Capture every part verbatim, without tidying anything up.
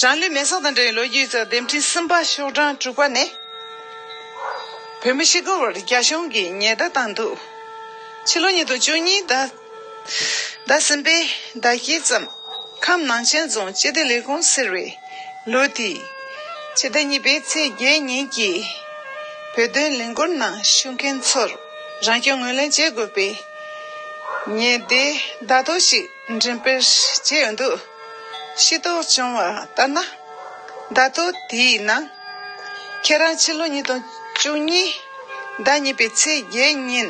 རང་ལུས་མེ་སྲེག་དང་འབྲེལ་བའི་ལོ་རྒྱུས་ཀྱི་སྡེབ་ཕྲེང་གསུམ་པ་ཤོག་གྲངས་དྲུག་པ་ནས། བོད་མི་ཞི་རྒོལ་བར་རྒྱ་གཞུང་གིས་ཉེས་བརྡ་བཏང་འདུག་ཕྱི་ལོ་ཉིས་སྟོང་བཅུ་གཉིས་ཟླ་ཟླ་གསུམ་པའི་ཟླ་དཀྱིལ་ཙམ། ཁམས་ནང་ཆེན་རྫོང་སྤྱི་བདེ་ལས་ཁུངས་ཟེར་བས། ལོ་དེའི་ཕྱི་ཟླ་གཉིས་པའི་ཚེས་བརྒྱད་ཉིན་གྱི་བོད་དོན་ལས་འགུལ་ནང་ཞུགས་མཁན་ཚོར་རང་སྐྱོན་ངོས་ལེན་བྱེད་དགོས་པའི་ཉེས་བརྡའི་བརྡ་ཐོ་ཞིག་འགྲེམས་སྤེལ་བྱས་ཡོད་འདུག་ཤེས་རྟོགས་བྱུང་བ་ལྟར་ན། བརྡ་ཐོ་དེའི་ནང་། ཁྱེད་རང་ཕྱི་ལོ་ཉིས་སྟོང་བཅུ་གཉིས་ཟླ་གཉིས་པའི་ཚེས་བརྒྱད་ཉིན་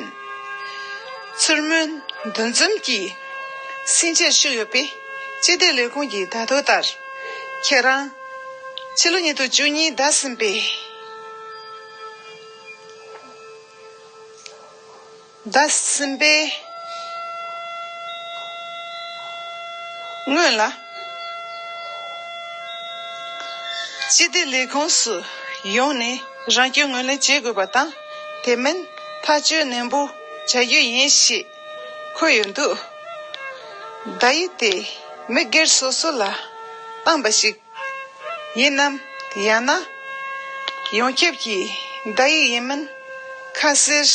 མཚུར་མོའི་འདུ་འཛོམས་ཀྱི་སྲིད་འཆར་ཞུགས་ཡོད་པས། སྤྱི་བདེ་ལས་ཁུངས་ཀྱི་བརྡ་ཐོ་ལྟར། ཁྱེད་རང་ཕྱི་ལོ་ཉིས་སྟོང་བཅུ་གཉིས་ཟླ་གསུམ་པའི་ཟླ་གསུམ་པའི་སྔོན་ལ། སྤྱི་བདེ་ལས་ཁུངས་སུ་ཡོང་ནས་རང་སྐྱོན་ངོས་ལེན་བྱེད་དགོས་པ་དང་། དེ་མིན་ཐག་གཅོད་ནན་པོ་བྱ་རྒྱུ་ཡིན་ཞེས་འཁོད་ཡོད་འདུག་བརྡ་ཡིག་དེ་མི་སྒེར་སོ་སོ་ལ་བཏང་བ་ཞིག་ཡིན་ནམ། ཡང་ན་ཡོངས་ཁྱབ་ཀྱི་བརྡ་ཡིག་ཡིན་མིན་ཁ་གསལ་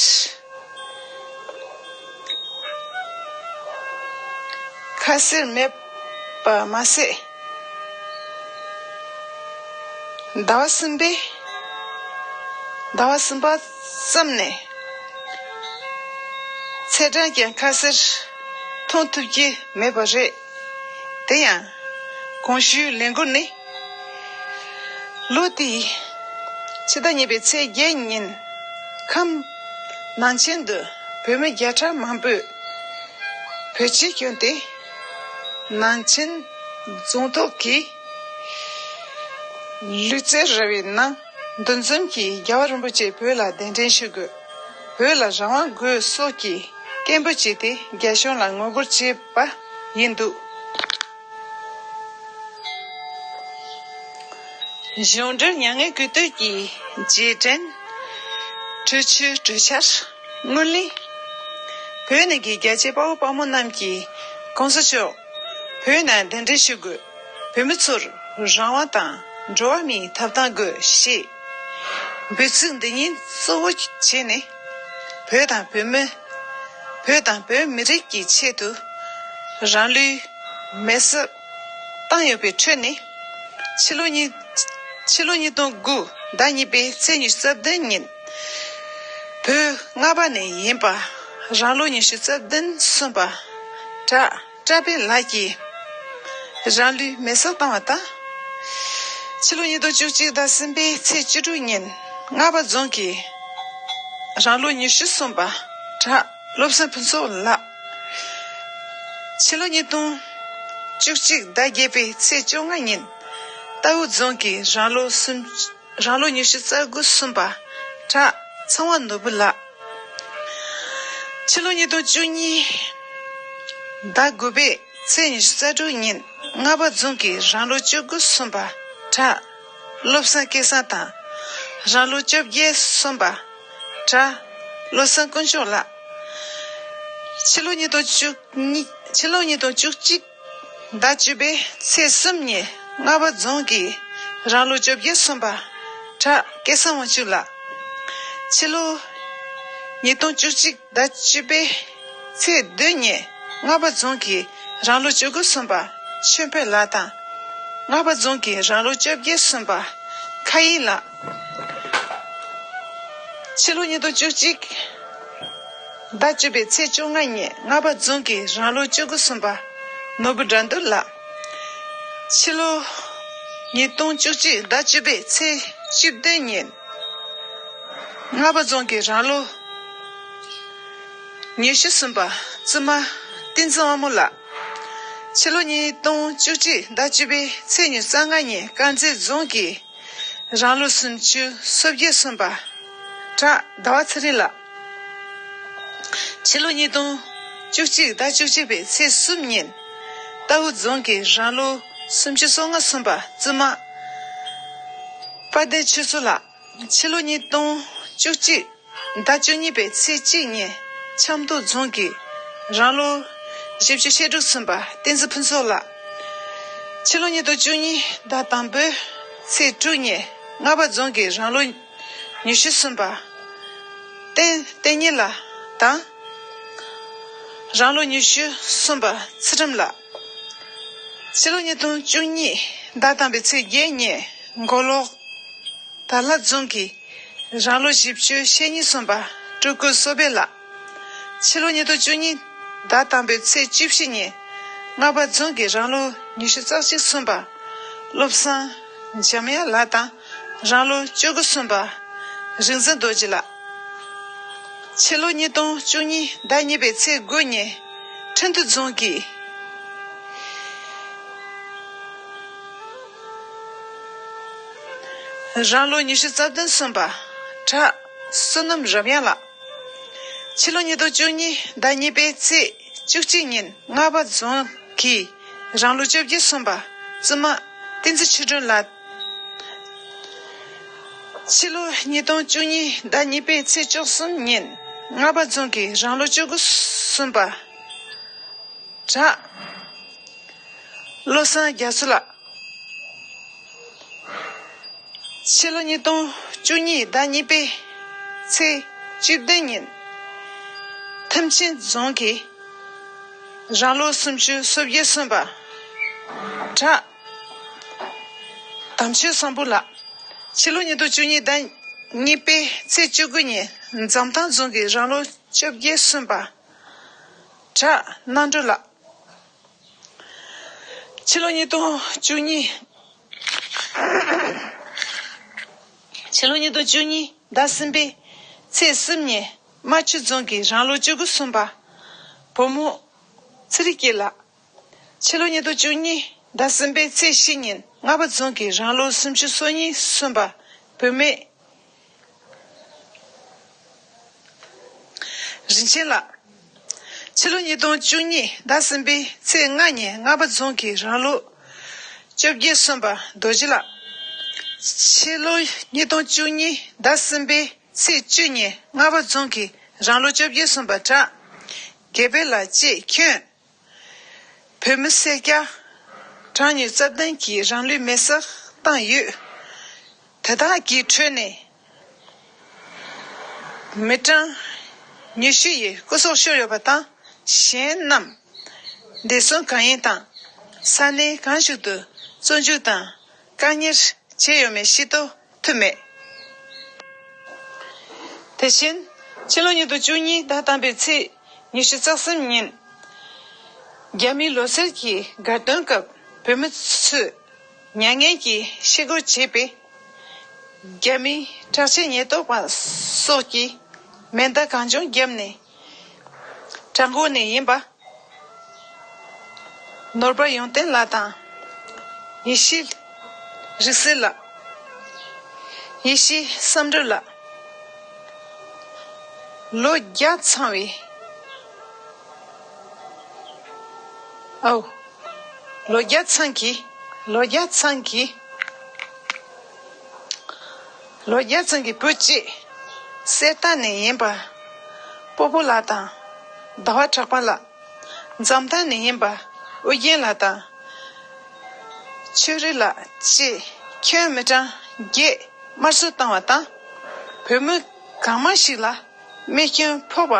ཁ་གསལ་མེད་པ་མ་ཟད། ཟླ་བ་གསུམ་པའི་ཟླ་བ་གསུམ་པ་ཙམ་ནས་ཚེས་གྲངས་ཀྱང་ཁ་གསལ་མཐོང་ཐུབ་ཀྱི་མེད་པ་རེད། དེ་ཡང་གོང་ཞུས་ལས་འགུལ་ནི། ལོ་དེའི་ཕྱི་ཟླ་གཉིས་པའི་ཚེས་བརྒྱད་ཉིན། ཁམས་ནང་ཆེན་དུ་བོད་མི་བརྒྱ་ཕྲག་མང་པོས་བོད་ཆས་གྱོན་ཏེ། ནང་ཆེན་རྫོང་ཐོག་གི་ལུས་རྩལ་ར་བའི་ནང་འདུ་འཛོམས་ཀྱིས་རྒྱལ་བ་རིན་པོ་ཆེ་བོད་ལ་གདན་འདྲེན་ཞུ་དགོས། བོད་ལ་རང་དབང་དགོས་སོགས་ཀྱི་སྐད་འབོད་བྱས་ཏེ། རྒྱ་གཞུང་ལ་ངོ་རྒོལ་བྱས་པ་ཡིན་འདུག་གཞུང་འབྲེལ་མྱ་ངན་གུས་འདུད་ཀྱི་རྗེས་དྲན་གྲོས་ཆོད་གྲོས་འཆར་སྔོན་གླེང་། བོད་ནང་གི་རྒྱལ་གཅེས་དཔའ་བོ་དཔའ་མོ་རྣམས་ཀྱིས་གོང་ས་མཆོག་བོད་ནང་གདན་འདྲེན་ཞུ་དགོས། བོད་མི་ཚོར་རང་དབང་དང་འགྲོ་བ་མིའི་ཐོབ་ཐང་དགོས་ཞེས་འབོད་ཚིག་འདི་གཉིས་གཙོ་བོ་བྱས་ནས། བོད་དང་བོད་མི། བོད་དང་བོད་མི་རིགས་ཀྱི་ཆེད་དུ་རང་ལུས་མེ་སྲེག་བཏང་ཡོད་པའི་ཁྲོད་ནས། ཕྱི་ལོ་ཉིས་ཕྱི་ལོ་ཉིས་སྟོང་དགུ་ཟླ་གཉིས་པའི་ཚེས་ཉི་ཤུ་རྩ་བདུན་ཉིན། བོད་རྔ་པ་ནས་ཡིན་པ་རང་ལོ་ཉི་ཤུ་རྩ་བདུན་སོན་པ་གྲགས་བཀྲ་བྷེ་ལགས་ཀྱིས་རང་ལུས་མེ་སྲེག་བཏང་བ་དང་། ཕྱི་ལོ་ཉིས་སྟོང་བཅུ་གཅིག་ཟླ་གསུམ་པའི་ཚེས་བཅུ་དྲུག་ཉིན་རྔ་པ་རྫོང་གི་རང་ལོ་ཉི་ཤུ་སོན་པ་གྲགས་བློ་བཟང་ཕུན་ཚོགས་ལགས། ཕྱི་ལོ་ཉིས་སྟོང་བཅུ་གཅིག་ཟླ་བརྒྱད་པའི་ཚེས་བཅོ་ལྔ་ཉིན་རྟའུ་རྫོང་གི་རང་ལོ་སུམ་རང་ལོ་ཉི་ཤུ་རྩ་དགུ་སོན་པ་གྲགས་ཚངས་དབང་ནོར་བུ་ལགས། ཕྱི་ལོ་ཉིས་སྟོང་བཅུ་གཉིས་ཟླ་དགུ་པའི་ཚེས་ཉི་ཤུ་རྩ་དྲུག་ཉིན་རྔ་པ་རྫོང་གི་རང་ལོ་བཅུ་དགུ་སོན་པ་གྲགས་བློ་བཟང་སྐལ་བཟང་དང་། རང་ལོ་བཅོ་བརྒྱད་སོན་པ་གྲགས་བློ་བཟང་དཀོན་མཆོག་ལགས། ཕྱི་ལོ་ཉིས་སྟོང་བཅུ་གཉིས་ཕྱི་ལོ་ཉིས་སྟོང་བཅུ་གཅིག་ཟླ་བཅུ་པའི་ཚེས་གསུམ་ཉིན་རྔ་པ་རྫོང་གི་རང་ལོ་བཅོ་བརྒྱད་སོན་པ་གྲགས་སྐལ་བཟང་དབང་ཕྱུག་ལགས། ཕྱི་ལོ་ཉིས་སྟོང་བཅུ་གཅིག་ཟླ་བཅུ་པའི་ཚེས་བདུན་ཉིན་རྔ་པ་རྫོང་གི་རང་ལོ་བཅུ་དགུ་སོན་པ་ཆོས་འཕེལ་ལགས་དང་། རྔ་པ་རྫོང་གི་རང་ལོ་བཅོ་བརྒྱད་སོན་པ་ཁ་ཡི་ལགས། ཕྱི་ལོ་ཉིས་སྟོང་བཅུ་གཅིག་ཟླ་བཅུ་པའི་ཚེས་བཅོ་ལྔ་ཉིན་རྔ་པ་རྫོང་གི་རང་ལོ་བཅུ་དགུ་སོན་པ་ནོར་བུ་དགྲ་འདུལ་ལགས། ཕྱི་ལོ་ཉིས་སྟོང་བཅུ་གཅིག་ཟླ་བཅུ་པའི་ཚེས་བཅུ་བདུན་ཉིན་རྔ་པ་རྫོང་གི་རང་ལོ་ཉི་ཤུ་སོན་པ་བཙུན་མ་བསྟན་འཛིན་དབང་མོ་ལགས། ཕྱི་ལོ་ཉིས་སྟོང་བཅུ་གཅིག་ཟླ་བཅུ་པའི་ཚེས་ཉི་ཤུ་རྩ་ལྔ་ཉིན་དཀར་མཛེས་རྫོང་གི་རང་ལོ་སུམ་ཅུ་སོ་བརྒྱད་སོན་པ་གྲགས་ཟླ་བ་ཚེ་རིང་ལགས། ཕྱི་ལོ་ཉིས་སྟོང་བཅུ་གཅིག་ཟླ་བཅུ་གཅིག་པའི་ཚེས་གསུམ་ཉིན་རྟའུ་རྫོང་གི་རང་ལོ་སུམ་ཅུ་སོ་ལྔ་སོན་པ་བཙུན་མ་དཔལ་ལྡན་ཆོས་མཚོ་ལགས། ཕྱི་ལོ་ཉིས་སྟོང་བཅུ་གཅིག་ཟླ་བཅུ་གཉིས་པའི་ཚེས་གཅིག་ཉིན་ཆབ་མདོ་རྫོང་གི་རང་ལོ་བཞི་བཅུ་ཞེ་དྲུག་སོན་པ་བསྟན་འཛིན་ཕུན་ཚོགས་ལགས། ཕྱི་ལོ་ཉིས་སྟོང་བཅུ་གཉིས་ཟླ་དང་པོའི་ཚེས་དྲུག་ཉིན་རྔ་པ་རྫོང་གིས་རང་ལོ་ཉི་ཤུ་སོན་པ་བསྟན་བསྟན་ཉི་ལགས་དང་། རང་ལོ་ཉི་ཤུ་སོན་པ་ཚུལ་ཁྲིམས་ལགས། ཕྱི་ལོ་ཉིས་སྟོང་བཅུ་གཉིས་ཟླ་དང་པོའི་ཚེས་བརྒྱད་ཉིན་མགོ་ལོག་དར་ལག་རྫོང་གིས་རང་ལོ་བཞི་བཅུ་ཞེ་གཉིས་སོན་པ་སྤྲུལ་སྐུ་བསོད་དཔལ་ལགས། ཕྱི་ལོ་ཉིས་སྟོང་བཅུ་གཉིས་ཟླ་དང་པོའི་ཚེས་བཅུ་བཞི་ཉིན་རྔ་པ་རྫོང་གིས་རང་ལོ་ཉི་ཤུ་རྩ་གཅིག་སོན་པ་བློ་བཟང་འཇམ་དབྱངས་ལགས་དང་། རང་ལོ་བཅུ་དགུ་སོན་པ་རིག་འཛིན་རྡོ་རྗེ་ལགས། ཕྱི་ལོ་ཉིས་སྟོང་བཅུ་གཉིས་ཟླ་གཉིས་པའི་ཚེས་དགུ་ཉིན་ཁྲིན་ཏུ་རྫོང་གིས་རང་ལོ་ཉི་ཤུ་རྩ་བདུན་སོན་པ་བྲག་བསོད་ནམས་རབ་དབྱངས་ལགས། ཕྱི་ལོ་ཉིས་སྟོང་བཅུ་གཉིས་ཟླ་གཉིས་པའི་ཚེས་བཅུ་གཅིག་ཉིན་རྔ་པ་རྫོང་གིས་རང་ལོ་བཅོ་བརྒྱད་སོན་པ་བཙུན་མ་བསྟན་འཛིན་ཆོས་སྒྲོན་ལགས། ཕྱི་ལོ་ཉིས་སྟོང་བཅུ་གཉིས་ཟླ་གཉིས་པའི་ཚེས་བཅུ་གསུམ་ཉིན་རྔ་པ་རྫོང་གིས་རང་ལོ་བཅུ་དགུ་སོན་པ་བྲག་བློ་བཟང་རྒྱ་མཚོ་ལགས། ཕྱི་ལོ་ཉིས་སྟོང་བཅུ་གཉིས་ཟླ་གཉིས་པའི་ཚེས་བཅུ་བདུན་ཉིན་ཐེམ་ཆེན་རྫོང་གིས་རང་ལོ་སུམ་ཅུ་སོ་བརྒྱད་སོན་པ་བྲག་དམ་ཆོས་བཟང་པོ་ལགས། ཕྱི་ལོ་ཉིས་སྟོང་བཅུ་གཉིས་ཟླ་གཉིས་པའི་ཚེས་བཅུ་དགུ་ཉིན་འཛམ་ཐང་རྫོང་གིས་རང་ལོ་བཅོ་བརྒྱད་སོན་པ་བྲག་རྣམ་གྲོལ་ལགས། ཕྱི་ལོ་ཉིས་སྟོང་བཅུ་གཉིས། ཕྱི་ལོ་ཉིས་སྟོང་བཅུ་གཉིས་ཟླ་གསུམ་པའི་ཚེས་གསུམ་ཉིན་རྨ་ཆུ་རྫོང་གིས་རང་ལོ་བཅུ་དགུ་སོན་པ་བུ་མོ་ཚེ་རིང་སྐྱིད་ལགས། ཕྱི་ལོ་ཉིས་སྟོང་བཅུ་གཉིས་ཟླ་གསུམ་པའི་ཚེས་བཞི་ཉིན་རྔ་པ་རྫོང་གིས་རང་ལོ་སུམ་ཅུ་སོ་གཉིས་སོན་པ་བུད་མེད་རིན་ཆེན་ལགས། ཕྱི་ལོ་ཉིས་སྟོང་བཅུ་གཉིས་ཟླ་གསུམ་པའི་ཚེས་ལྔ་ཉིན་རྔ་པ་རྫོང་གིས་རང་ལོ་བཅོ་བརྒྱད་སོན་པ་རྡོ་རྗེ་ལགས། ཕྱི་ལོ་ཉིས་སྟོང་བཅུ་གཉིས་ཟླ་གསུམ་པའི་ཚེས་བཅུ་ཉིན་རྔ་པ་རྫོང་གིས་རང་ལོ་བཅོ་བརྒྱད་སོན་པ་བྲག་དགེ་འཕེལ་ལགས་བཅས་ཁྱོན་བོད་མི་སེར་སྐྱ་གྲངས་ཉུང་རྩ་བདུན་གྱིས་རང་ལུས་མེར་སྲེག་བཏང་ཡོད། དེ་དག་གི་ཁྲོད་ནས་མི་གྲངས་ཉི་ཤུ་ཡི་སྐུ་སྲོག་ཤོར་ཡོད་པ་དང་། གཞན་རྣམས་བདེ་སྲུང་སྒང་ཡིན་དང་ས་གནས་གང་ཞིག་ཏུ་བཙོན་འཇུག་དང་བཀག་ཉར་བྱས་ཡོད་མེད་ཤེས་རྟོགས་ཐུབ་མེད། དེ་བཞིན་ཕྱི་ལོ་ཉིས་སྟོང་བཅུ་གཉིས་ཟླ་དང་པོའི་ཚེས་ཉི་ཤུ་རྩ་གསུམ་ཉིན་རྒྱ་མིའི་ལོ་གསར་གྱི་དགའ་སྟོན་སྐབས་བོད་མི་ཚོས་མྱ་ངན་གྱིས་ཤི་སྒོར་བྱེད་པའི་རྒྱ་མིའི་དྲག་ཆས་ཉེན་རྟོག་པ་སོགས་ཀྱིས་མེ་མདའ་གང་བྱུང་བརྒྱབ་ནས་བྲག་འགོ་ནས་ཡིན་པ། ནོར་བུ་ཡོན་ཏན་ལགས་དང་། ཡེ་ཤེས་རིག་གསལ་ལགས། ཡེ་ཤེས་བསམ་གྲུབ་ལགས། ལོ་བརྒྱ་ཚང་བའི། ཨའོ། ལོ་བརྒྱ་ཚང་གི། ལོ་བརྒྱ་ཚང་གི། ལོ་བརྒྱ་ཚང་གི་བུ་གཅིག་གསེར་རྟ་ནས་ཡིན་པ། སྤོ་བོ་ལགས་དང་། ཟླ་བ་གྲགས་པ་ལགས། འཛམ་ཐང་ནས་ཡིན་པ། ཨོ་རྒྱན་ལགས་དང་། ཆོས་རིག་ལགས་བཅས་ཁྱོན་མི་གྲངས་བརྒྱད་དམར་གསོད་བཏང་བ་དང་། བོད་མི་གང་མང་ཞིག་ལ་རྨས་སྐྱོན་ཕོག་པ་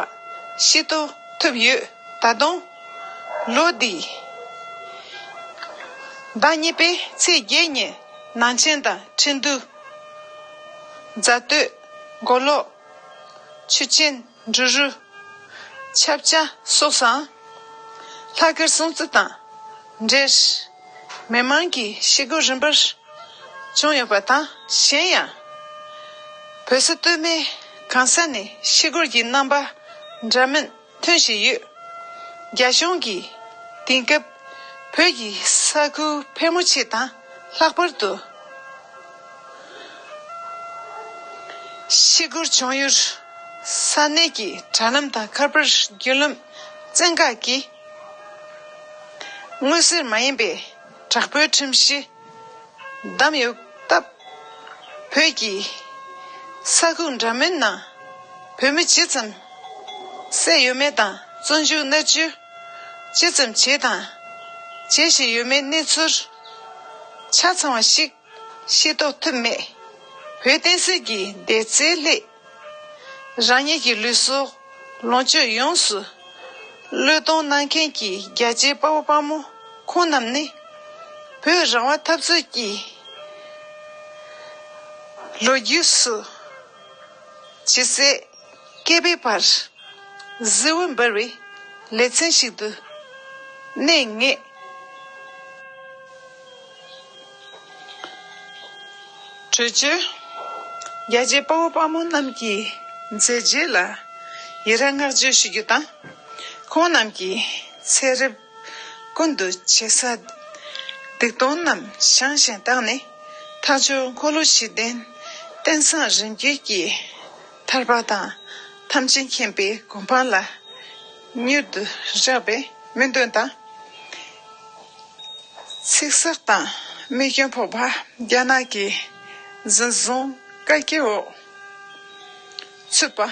ཤེས་རྟོགས་ཐུབ་ཡོད། ད་དུང་ལོ་འདིའི་ཟླ་གཉིས་པའི་ཚེས་བརྒྱད་ཉིན་ནང་ཆེན་དང་ཁྲིན་ཏུའུ། རྫ་སྟོད། མགོ་ལོག་ཆུ་ཆེན། འབྲི་རུ། ཆབ་ཆ་སོགས་སུའང་ལྷག་དཀར་སྲུང་བརྩི་དང་འབྲེལ་མི་མང་གི་ཤི་སྒོ་རིམ་པར་བྱུང་ཡོད་པ་དང་། གཞན་ཡང་བོད་ས་སྟོད་སྨད་གང་ས་ནས་ཤི་སྒོར་གྱི་རྣམ་པ་འདྲ་མིན་ཐོན་བཞིན་ཡོད། རྒྱ་གཞུང་གིས་དེང་སྐབས་བོད་ཀྱི་ས་ཁུལ་ཕལ་མོ་ཆེ་དང་ལྷག་པར་དུ་ཤི་སྒོར་བྱུང་ཡུལ་ས་གནས་ཀྱི་དྲ་ལམ་དང་ཁ་པར་བརྒྱུད་ལམ་བཙན་འགག་གིས་མངོན་གསལ་མ་ཡིན་པའི་དྲག་པོའི་ཁྲིམས་གཞི་བསྡམས་ཡོད་སྟབས། བོད་ཀྱི་ས་ཁུལ་འདྲ་མིན་ནང་བོད་མི་ཇི་ཙམ་བསད་ཡོད་མེད་དང་། བཙོན་འཇུག་མནར་གཅོད་ཇི་ཙམ་བྱས་དང་བྱེད་བཞིན་ཡོད་མེད་གནས་ཚུལ་ ཆ་ཚང་བ་ཞིག་ཤེས་རྟོགས་ཐུབ་མེད། བོད་བསྟན་སྲིད་ཀྱི་བདེ་རྩའི་སླད། རང་ཉིད་ཀྱི་ལུས་སྲོག་ལོངས་སྤྱོད་ཡོངས་སུ་བློས་གཏོང་གནང་མཁན་གྱི་རྒྱལ་གཅེས་དཔའ་བོ་དཔའ་མོ་ཁོང་རྣམས་ནི། བོད་རང་དབང་འཐབ་རྩོད་ཀྱི་ལོ་རྒྱུས་སུ་ཇི་སྲིད་སྐྱེ་བའི་བར་གཟི་འོད་འབར་བའི་ལེ་ཚན་ཞིག་ཏུ་གནས་ངེས། གྲོས་ཆོད། རྒྱལ་གཅེས་དཔའ་བོ་དཔའ་མོ་རྣམས་ཀྱི་མཛད་རྗེས་ལ་ཡི་རང་བསྔགས་བརྗོད་ཞུ་རྒྱུ་དང་། ཁོང་རྣམས་ཀྱི་ཚེ་རབས་ཀུན་ཏུ་བྱེད་ས་སྡིག་ལྟུང་རྣམས་བྱང་ཞིང་དག་ནས། ཐར་ལྕོག་འཁོར་ལོ་བཞི་ལྡན་བསྟན་སྲུང་རིམ་བརྒྱུད་ཀྱི་ཐར་པ་དང་ཐམས་ཅད་མཁྱེན་པའི་གོ་འཕང་ལ་མྱུར་དུ་བཞག་པའི་སྨོན་འདུན་དང་། ཚིག་གསོག་དང་རྨས་སྐྱོན་ཕོག་པ། རྒྱ་ནག་གི་འཛིན་བཟུང་བཀའ་རྒྱའི་འོག་ཚུད་པ།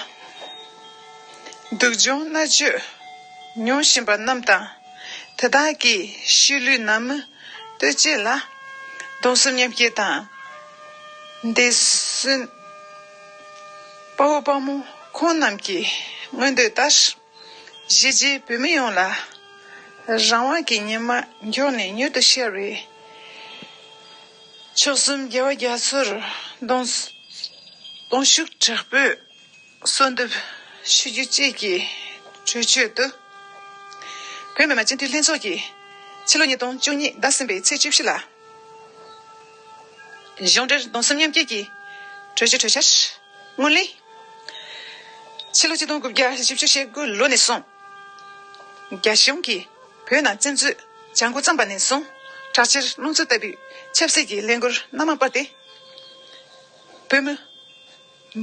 སྡུག་སྦྱོང་མནར་གཅོད་མྱོང་བཞིན་པ་རྣམས་དང་། དེ་དག་གི་ཤུལ་ལུས་ནང་མི་ལྟོས་བཅས་ལ་གདུང་སེམས་མཉམ་སྐྱེད་དང་བདེ་སྲུང་དཔའ་བོ་དཔའ་མོ་ཁོང་རྣམས་ཀྱི་མངོན་འདོད་ལྟར། གཞིས་བྱེས་བོད་མི་ཡོངས་ལ་རང་དབང་གི་ཉི་མ་མགྱོགས་ནས་མྱུར་དུ་ཤར་བའི་མཆོག་གསུམ་རྒྱལ་བ་རྒྱ་མཚོར་གདུང་གདུང་ཤུགས་དྲག་པོས་གསོལ་འདེབས་ཞུ་རྒྱུ་བཅས་ཀྱི་གྲོས་ཆོད་དུ། བོད་མི་མང་སྤྱི་འཐུས་ལྷན་ཚོགས་ཀྱིས་ཕྱི་ལོ་ཉིས་སྟོང་བཅུ་གཉིས་ཟླ་གསུམ་པའི་ཚེས་བཅུ་བཞི་ལ། གཞུང་འབྲེལ་གདུང་སེམས་མཉམ་སྐྱེད་ཀྱི་གྲོས་ཆོད་གྲོས་འཆར་སྔོན་གླེང་། ཕྱི་ལོ་ཆིག་སྟོང་དགུ་བརྒྱ་བཞི་བཅུ་ཞེ་དགུ་ལོ་ནས་བཟུང་། རྒྱ་གཞུང་གིས་བོད་ནང་བཙན་འཛུལ་བྱ་འགོ་བརྩམས་པ་ནས་བཟུང་། དྲག་ཆར་རླུང་འཚུབ་ལྟ་བུའི་ཆབ་སྲིད་ཀྱི་ལས་འགུལ་སྣ་མང་སྤེལ་ཏེ། བོད་མི་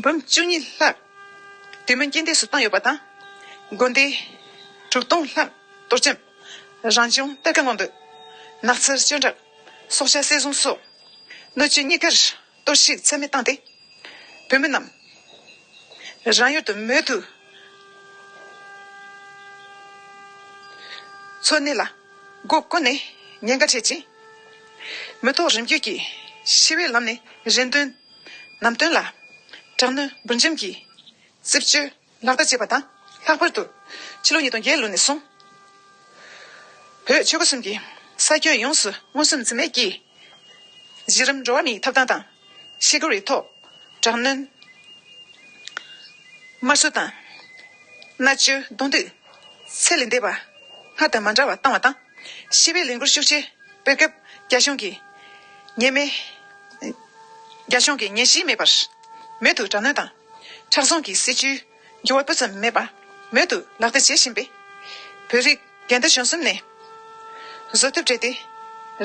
འབུམ་བཅུ་གཉིས་ལྷག་དུས་མིན་རྐྱེན་འདས་སུ་བཏང་ཡོད་པ་དང་། དགོན་སྡེ་དྲུག་སྟོང་ལྷག་གཏོར་བཅོམ། རང་བྱུང་གཏེར་ཁ་སྔོག་འདོན། ནགས་ཚལ་གཅོད་འབྲེག་སྲོག་ཆགས་བསད་བཟུང་སོགས་སྣོད་བཅུད་གཉིས་ཀར་གཏོར་བཤིག་ཚད་མེད་བཏང་སྟེ། བོད་མི་རྣམས་རང་ཡུལ་དུ་མེད་དུ་འཚོ་གནས་ལ་སྒོ་ཀུན་ནས་ཉེན་ཁ་འཕྲད་ཅིང་། མི་ཐོག་རིམ་བརྒྱུད་ཀྱིས་ཞི་བའི་ལམ་ནས་རེ་འདུན་ནམ་སྟོན་ལ་དྲག་གནོན་འབུར་འཇོམས་ཀྱི་སྲིད་བྱུས་ལག་བསྟར་བྱས་པ་དང་། ལྷག་པར་དུ་ཕྱི་ལོ་ཉིས་སྟོང་བརྒྱད་ལོ་ནས་བཟུང་། བོད་ཆོལ་ཁ་གསུམ་གྱི་ས་ཁྱོན་ཡོངས་སུ་མངོན་སུམ་འཛིན་མེད་ཀྱིས་གཞི་རིམ་འགྲོ་བ་མིའི་ཐོབ་ཐང་དང་ཤེས་དགོས་རིགས་ཐོག་དྲག་གནོན། དམར་གསོད་དང་། མནར་གཅོད་རྡུང་རྡེག་ཚད་ལས་འདས་པ་སྔར་དང་མ་འདྲ་བ་བཏང་བ་དང་། ཞི་བའི་ལས་འགུལ་ཤུགས་ཆེ་སྤེལ་སྐབས་རྒྱ་གཞུང་གིས་ཉེས་མེད། རྒྱ་གཞུང་གིས་ཉེས་ཤེས་མེད་པར་མེད་དུ་དྲག་གནོན་དང་། མཁྲེགས་བཟུང་གི་སྲིད་བྱུས་འགྱུར་བ་སྤུ་ཙམ་མེད་པར་མེད་དུ་ལག་བསྟར་བྱེད་བཞིན་པས། བོད་རིགས་རྒན་དར་གཞོན་གསུམ་ནས་བཟོད་ཐབས་བྲལ་ཏེ།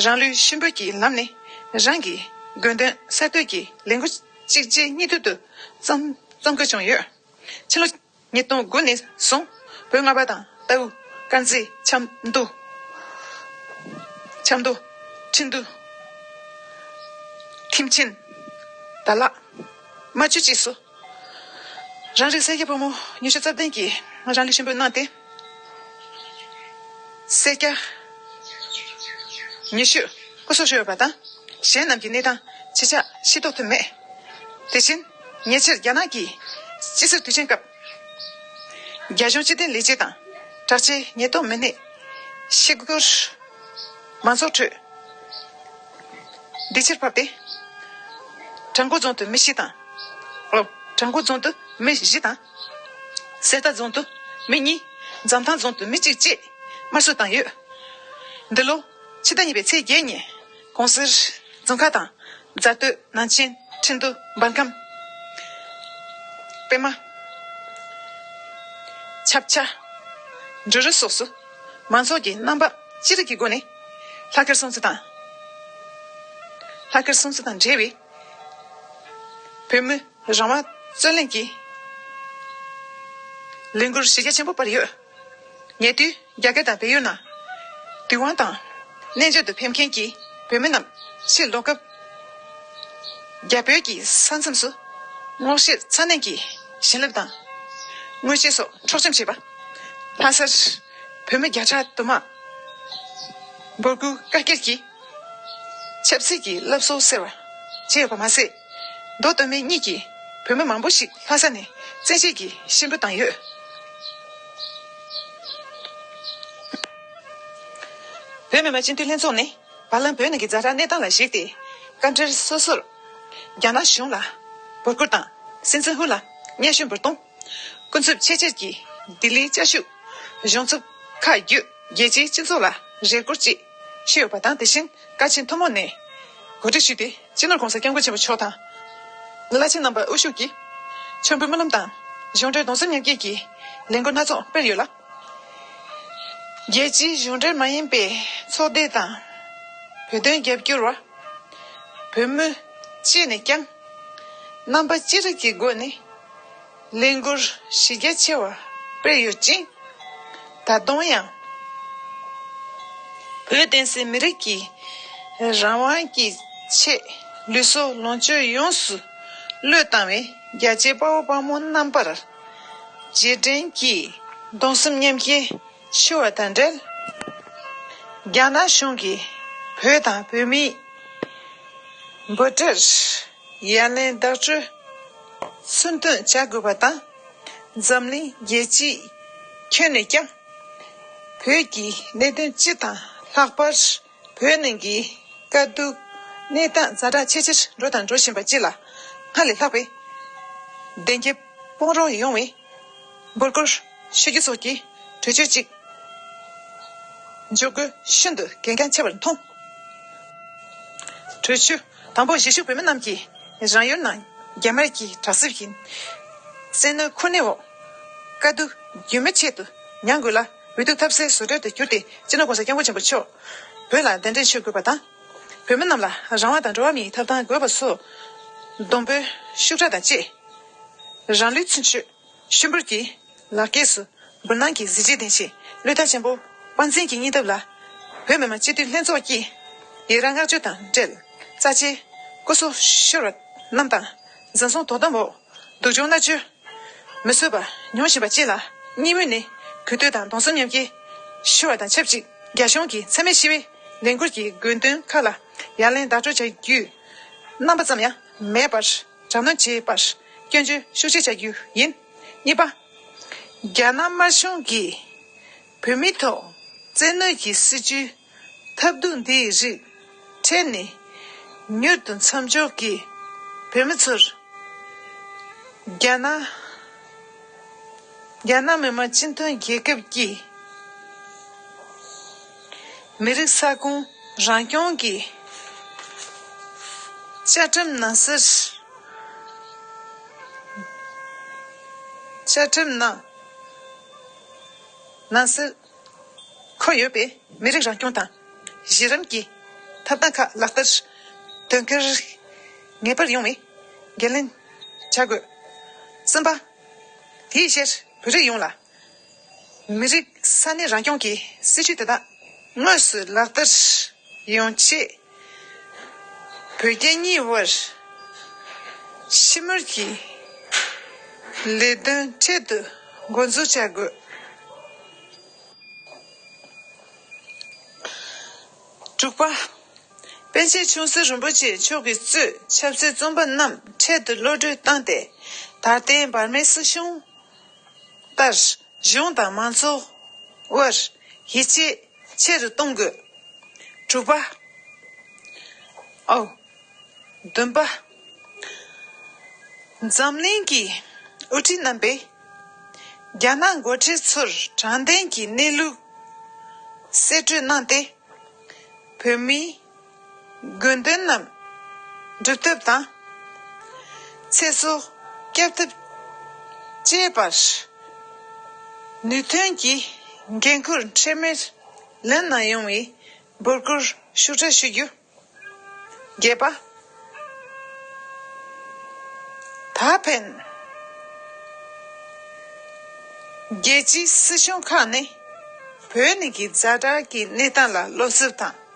རང་ལུས་ཤུན་པོ་གི་ལམ་ནས་རང་གི་དགོས་འདུན་གསར་གཏོད་ཀྱི་ལས་འགུལ་གཅིག་རྗེས་གཉིས་མཐུད་དུ་བརྩམས་བརྩམ་དགོས་བྱུང་ཡོད། ཕྱི་ལོ་ཉིས་སྟོང་དགུ་ནས་བཟུང་བོད་མངའ་བ་དང་། རྟའུ། དཀར་མཛེས། ཆབ་མདོ། ཆབ་མདོ། ཁྲིན་ཏུའུ། ཐེམ་ཆེན། དར་ལག་རྨ་ཆུ་བཅས་སུ་རང་རིགས་སེར་སྐྱ་ཕོ་མོ་ཉི་ཤུ་རྩ་བདུན་གྱིས་རང་ལུས་ཤུན་པོ་གནང་སྟེ། སེར་སྐྱ་ཉི་ཤུ་སྐུ་སྲོག་ཤོར་ཡོད་པ་དང་། གཞན་རྣམས་ཀྱི་གནས་སྟངས་ཇི་ཆགས་ཤེས་རྟོགས་ཐུབ་མེད། དེ་བཞིན་ཉེ་ཆར་རྒྱ་ནག་གི་སྤྱི་ཟུར་དུས་ཆེན་སྐབས། རྒྱ་གཞུང་སྤྱི་བདེ་ལས་བྱེད་དང་དྲག་ཆས་ཉེན་རྟོག་མི་སྣས་ཤེས་དགོས་མང་ཚོགས་ཁྲོད་འདི་ཕྱིར་ཕབ་སྟེ། བྲག་འགོ་རྫོང་དུ་མི་བཞི་དང་། ཨོ། བྲག་འགོ་རྫོང་དུ་མི་བཞི་དང་། གསེར་རྟ་རྫོང་དུ་མི་གཉིས། འཛམ་ཐང་རྫོང་དུ་མི་གཅིག་བཅས་དམར་གསོད་བཏང་ཡོད། འདི་ལོ་ཕྱི་ཟླ་གཉིས་པའི་ཚེས་བརྒྱད་ཉིན་གོང་གསལ་རྫོང་ཁག་དང་། རྫ་སྟོད། ནང་ཆེན། ཁྲིན་ཏུའུ། འབར་ཁམས། པད་མ། ཆབ་ཆ། འབྲུ་རུ་སོགས་སུ་མང་ཚོགས་ཀྱིས་རྣམ་པ་ཅི་རིགས་ཀྱི་སྒོ་ནས་ལྷག་དཀར་སྲུང་བརྩི་དང་། ལྷག་དཀར་སྲུང་བརྩི་དང་འབྲེལ་བའི་བོད་མི་རང་དབང་རྩོད་ལེན་གྱི་ལས་འགུལ་གཞི་རྒྱ་ཆེན་པོ་སྤེལ་ཡོད། ཉེ་དུས་རྒྱ་གར་དང་བལ་ཡུལ་ནང་དུས་དབང་དང་གནས་མཇལ་དུ་ཕེབས་མཁན་གྱི་བོད་མི་རྣམས་ཕྱིར་ལོག་སྐབས། རྒྱ་བོད་ཀྱི་ས་མཚམས་སུ་སྔོག་བཤེར་ཚ་ནན་གྱིས་བྱིན་རླབས་དང་དངོས་ཆས་སོགས་འཕྲོག་བཅོམ་བྱས་པ། ལྷ་སར་བོད་མི་བརྒྱ་ཕྲག་དུ་མ་འབོད་སྐུལ་བཀའ་བཀྱོན་གྱིས་ ཆབ་སྲིད་ཀྱི་སླར་གསོ་ཟེར་བ་བྱས་ཡོད་པ་མ་ཟད། མདོ་སྟོད་སྨད་གཉིས་ཀྱི་བོད་མི་མང་པོ་ཞིག་ལྷ་ས་ནས་བཙན་ཤེད་ཀྱིས་གཤིན་པོ་བཏང་ཡོད། བོད་མི་མང་སྤྱི་འཐུས་ལྷན་ཚོགས་ནས་བར་ལམ་བོད་ནང་གི་ཛ་དྲག་གནས་སྟངས་ལ་གཞིགས་ཏེ། བཀའ་འཁྲོལ་སོ་སོར་རྒྱ་ནག་གཞུང་ལ་འབོད་སྐུལ་དང་། སྲིད་འཛིན་ཧུ་ལ་སྙན་ཞུ་འབུལ་གཏོང་། སྐུ་ཚབ་ཆེས་ཆེར་གྱིས་ལྡི་ལིའི་བཅའ་བཞུགས་གཞུང་ཚབ་ཁག་བརྒྱུད་རྒྱལ་སྤྱིའི་སྤྱི་ཚོགས་ལ་རེ་སྐུལ་ཅིག་ཞུས་ཡོད་པ་དང་། དེ་བཞིན་བཀའ་ཆེན་ཐུན་མོང་ནས་གོ་སྒྲིག་ཞུས་ཏེ། སྤྱི་ནོར་གོང་ས་སྐྱབས་མགོན་ཆེན་པོ་མཆོག་དང་། བླ་ཆེན་རྣམ་པ་དབུ་བཞུགས་ཀྱིས་མཆོད་འབུལ་སྨོན་ལམ་དང་གཞུང་འབྲེལ་གདུང་སེམས་མཉམ་སྐྱེད་ཀྱི་ལས་འགུལ་སྣ་ཚོགས་སྤེལ་ཡོད་ལ། རྒྱལ་སྤྱིའི་གཞུང་འབྲེལ་མ་ཡིན་པའི་ཚོགས་སྡེ་དང་། བོད་དོན་རྒྱབ་སྐྱོར་བ། བོད་མི་བཅས་ནས་ཀྱང་རྣམ་པ་ཅི་རིགས་ཀྱི་སྒོ་ནས་ལས་འགུལ་གཞི་རྒྱ་ཆེ་བ་སྤེལ་ཡོད་ཅིང་། ད་དུང་ཡང་བོད་བསྟན་སྲིད་མི་རིགས་ཀྱི་རང་དབང་གི་ཆེད་ལུས་སྲོག་ལོངས་སྤྱོད་ཡོངས་སུ་བློས་བཏང་བའི་རྒྱལ་གཅེས་དཔའ་བོ་དཔའ་མོ་རྣམ་པར་རྗེས་དྲན་གྱི་གདུང་སེམས་མཉམ་སྐྱེད་ཞུ་བ་དང་འབྲེལ། རྒྱ་ནག་གཞུང་གིས་བོད་དང་བོད་མིའི་འབོད་སྒྲར་ཡ་ལན་བདག་སྤྲོད་ཚུལ་མཐུན་བྱ་དགོས་པ་དང་། འཛམ་གླིང་རྒྱལ་སྤྱིའི་ཁྱོན་ནས་ཀྱང་བོད་ཀྱི་གནད་དོན་སྤྱི་དང་ལྷག་པར་བོད་ནང་གི་དཀའ་སྡུག་གནས་སྟངས་ཛ་དྲག་ཇེ་ཆེར་འགྲོ་དང་འགྲོ་བཞིན་པ་སྤྱི་ལ་སྔར་ལས་ལྷག་པའི་བདེན་སྐྱིད་སྤོང་རོགས་ཡོང་བའི་འབོད་སྐུལ་ཞུ་རྒྱུ་སོགས་ཀྱི་གྲོས་ཆོད་ཅིག་འཇོག་དགོས་ཤིན་ཏུ་གལ་འགངས་ཆེ་བར་མཐོང་། གྲོས་ཆོད་དང་པོ། གཞིས་བཞུགས་བོད་མི་རྣམས་ཀྱིས་རང་ཡུལ་ནང་རྒྱ་དམར་གྱི་དྲག་ཟབ་ཀྱི་བཙན་གནོན་ཁུར་ནས་འོག་དཀའ་སྡུག་རྒྱུན་མི་ཆད་དུ་མྱང་དགོས་ལ། འོས་བསྡུ་ཐབས་སའི་བཟོ་གྲྭ་དུ་གྱུར་ཏེ། སྤྱི་ནོར་༸གོང་ས་༸སྐྱབས་མགོན་ཆེན་པོ་མཆོག་བོད་ལ་གདན་འདྲེན་ཞུ་དགོས་པ་དང་། བོད་མི་རྣམས་ལ་རང་དབང་དང་འགྲོ་བ་མིའི་ཐོབ་ཐང་དགོས་པ་སོགས་སྡོམ་པའི་ཤུགས་དྲག་དང་བཅས། རང་ལུས་ཚུན་ཆོད་ཤུབ་འབུལ་གྱི་ལག་སྐྱེས་སུ་འབུལ་གནང་གི་གཟི་བརྗིད་ལྡན་ཞིང་བློས་བཏང་ཆེན་པོ་དཔའ་མཛངས་ཀྱི་སྙིང་སྟོབས་ལ། བོད་མི་མང་སྤྱི་འཐུས་ལྷན་ཚོགས་ཀྱིས་ཡི་རང་བསྔགས་བརྗོད་དང་འབྲེལ། རྩ་ཆེའི་སྐུ་གཟུགས་ཤོར་བ་རྣམས་དང་། འཛིན་བཟུང་དོ་དམ་འོག་སྡུག་སྦྱོང་མནར་གཅོད་མི་བཟོད་པ་མྱོང་བཞིན་པ་བཅས་ལ་སྙིང་དབུས་ནས་གུས་བཏུད་དང་གདུང་སེམས་མཉམ་སྐྱེད་ཞུ་བ་དང་ཆབས་ཅིག་རྒྱ་གཞུང་གི་མཚམས་མེད་ཞི་བའི་ལས་འགུལ་གྱི་དགོས་འདུན་ཁག་ལ་ཡ་ལན་བདག་སྤྲོད་བྱ་རྒྱུའི་རྣམ་པ་ཙམ་ཡང་མེད་པར། དྲག་གནོན་བྱས་པར་སྐྱོན་བརྗོད་ཤུགས་ཆེ་བྱ་རྒྱུ་ཡིན། གཉིས་པ། རྒྱ་ནག་དམར་གཞུང་གིས་བོད་མིའི་ཐོག་བཙན་གནོན་གྱི་སྲིད་བྱུས་ཐབས་སྡུག་འདིའི་རིགས་འཕྲལ་ནས་མྱུར་དུ་མཚམས་འཇོག་གིས་བོད་མི་ཚོར་རྒྱ་ནག་རྒྱ་ནག་མི་དམངས་སྤྱི་མཐུན་རྒྱལ་ཁབ་ཀྱི་མི་རིགས་ས་ཁོངས་རང་སྐྱོང་གི་བཅའ་ཁྲིམས་ནང་གསལ། བཅའ་ཁྲིམས་ནང་ནང་གསལ་འཁོད་ཡོད་པའི་མི་རིགས་རང་སྐྱོང་དང་གཞི་རིམ་གྱི་ཐབས་སྟངས་ཁག་ལག་བསྟར་དོན་འཁྱོལ་ངེས་པར་ཡོང་བའི་འགན་ལེན་བྱ་དགོས། གསུམ་པ། དེའི་ཕྱིར་བོད་རིགས་ཡོངས་ལ་མི་རིགས་ས་གནས་རང་སྐྱོང་གི་སྲིད་བྱུས་དེ་དག་དངོས་སུ་ལག་བསྟར་ཡོང་ཆེད། བོད་རྒྱ་གཉིས་དབར་ཕྱི་མིར་གྱི་ལས་དོན་འཕྲལ་དུ་འགོ་འཛུགས་བྱ་དགོས། དྲུག་པ། པཎ་ཆེན་ཆུང་སྲིད་རིན་པོ་ཆེ་མཆོག་གིས་གཙོས་ཆབ་སྲིད་བཙོན་པ་རྣམས་འཕྲལ་དུ་གློད་གྲོལ་བཏང་སྟེ། ད་ལྟའི་འབར་མའི་སྲིད་གཞུང་ལྟར་གཞུང་དང་མང་ཚོགས་དབར་ཡིད་ཆེས་ཆེ་རུ་གཏོང་དགོས། དྲུག་པ། ཨོ། བདུན་པ། འཛམ་གླིང་གི་དབུ་ཁྲིད་རྣམ་པས་རྒྱ་ནག་འགོ་ཁྲིད་ཚོར་དྲང་བདེན་གྱི་གནས་ལུགས་གསེད་བཀྲོལ་གནང་སྟེ། བོད་མིའི་དགོས་འདུན་རྣམས་སྒྲུབ་ཐབས་དང་། ཚེ་སྲོག་སྐྱོབ་ཐབས་བཅས་པར་ནུས་ཐོན་གྱིས་འགན་ཁུར་འཕྲལ་མར་ལེན་གནང་ཡོང་བའི་འབོད་སྐུལ་ཤུགས་ཆེ་ཞུ་རྒྱུ། བརྒྱད་པ། ད་ཕན། རྒྱལ་སྤྱིའི་སྲིད་གཞུང་ཁག་ནས་བོད་ནང་གི་ཛ་དྲག་གི་གནས་སྟངས་ལ་བློ་འཚབ་དང་།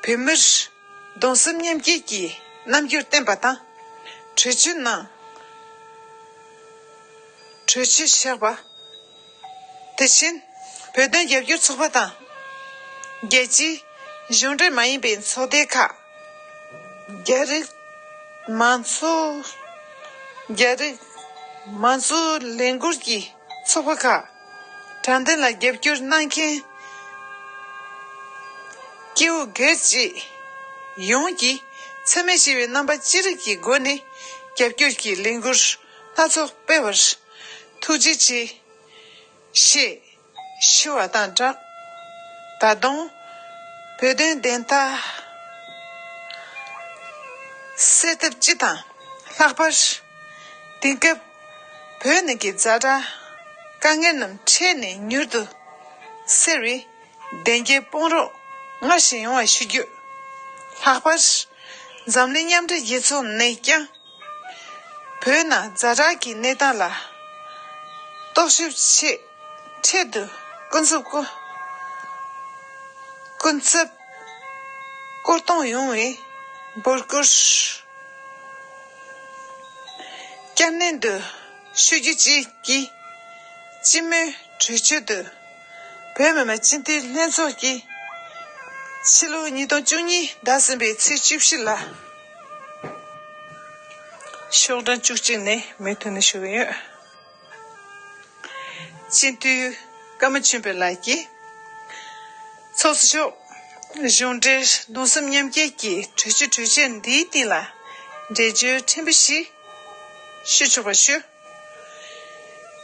བོད་མིར་གདུང་སེམས་མཉམ་སྐྱེད་ཀྱི་རྣམ་འགྱུར་བསྟན་པ་དང་། གྲོས་ཆོད་གནང་། གྲོས་ཆོད་བཞག་པ། དེ་བཞིན་བོད་དོན་རྒྱབ་སྐྱོར་ཚོགས་པ་དང་། རྒྱལ་སྤྱིའི་གཞུང་འབྲེལ་མ་ཡིན་པའི་ཚོགས་སྡེ་ཁག་ རྒྱ་རིགས་མང་གཙོ། རྒྱ་རིགས་མང་གཙོ་ལས་འགུལ་གྱི་ཚོགས་པ་ཁག་དྲང་བདེན་ལ་རྒྱབ་སྐྱོར་གནང་མཁན་སྐྱེ་བོ་སྒེར་གཅིག་ཡོངས་ཀྱིས་འཚེ་མེད་ཞི་བའི་རྣམ་པ་ཅི་རིགས་ཀྱི་སྒོ་ནས་རྒྱབ་སྐྱོར་གྱི་ལས་འགུལ་སྣ་ཚོགས་སྤེལ་བར་ཐུགས་རྗེ་ཆེ་ཞེས་ཞུ་བ་དང་སྦྲགས། ད་དུང་བོད་དོན་བདེན་མཐའ་གསལ་ཐབས་སྤྱི་དང་། ལྷག་པར་དེང་སྐབས་བོད་ནང་གི་ཛ་དྲག་དཀའ་ངལ་རྣམས་འཕྲལ་ནས་མྱུར་དུ་སེལ་བའི་བདེན་རྒྱལ་སྤོང་རོགས་སྔར་བཞིན་ཡོང་བ་ཞུ་རྒྱུ། ལྷག་པར་འཛམ་གླིང་མཉམ་འབྲེལ་རྒྱལ་ཚོགས་ནས་ཀྱང་བོད་ནང་ཛ་དྲག་གི་གནས་སྟངས་ལ་རྟོག་ཞིབ་ཆེད་འཕྲལ་དུ་སྐུ་ཚབ་སྐུ་སྐུ་ཚབ་སྐུ་གཏོང་ཡོང་བའི་འབོད་སྐུལ་བསྐྱར་ནན་དུ་ཞུ་རྒྱུ་བཅས་ཀྱི་སྤྱི་མོས་གྲོས་ཆོད་དུ། བོད་མི་མང་སྤྱི་འཐུས་ལྷན་ཚོགས་ཀྱིས་ཕྱི་ལོ་ཉིས་སྟོང་བཅུ་གཉིས་ཟླ་གསུམ་པའི་ཚེས་བཅུ་བཞི་ལ་ཤོག་གྲངས་བཅུ་གཅིག་ནས་མུ་མཐུད་ནས་ཞུ་གི་ཡོད། སྤྱི་འཐུས་ཀརྨ་ཆོས་འཕེལ་ལགས་ཀྱིས་ཚོགས་གཙོ་མཆོག་གཞུང་འབྲེལ་གདུང་སེམས་མཉམ་སྐྱེད་ཀྱི་གྲོས་ཆོད་གྲོས་ཆོད་འདིའི་སྟེང་ལ་འགྲེལ་བརྗོད་ཕྲན་བུ་ཞིག་ཞུ་ཆོག་པ་ཞུ།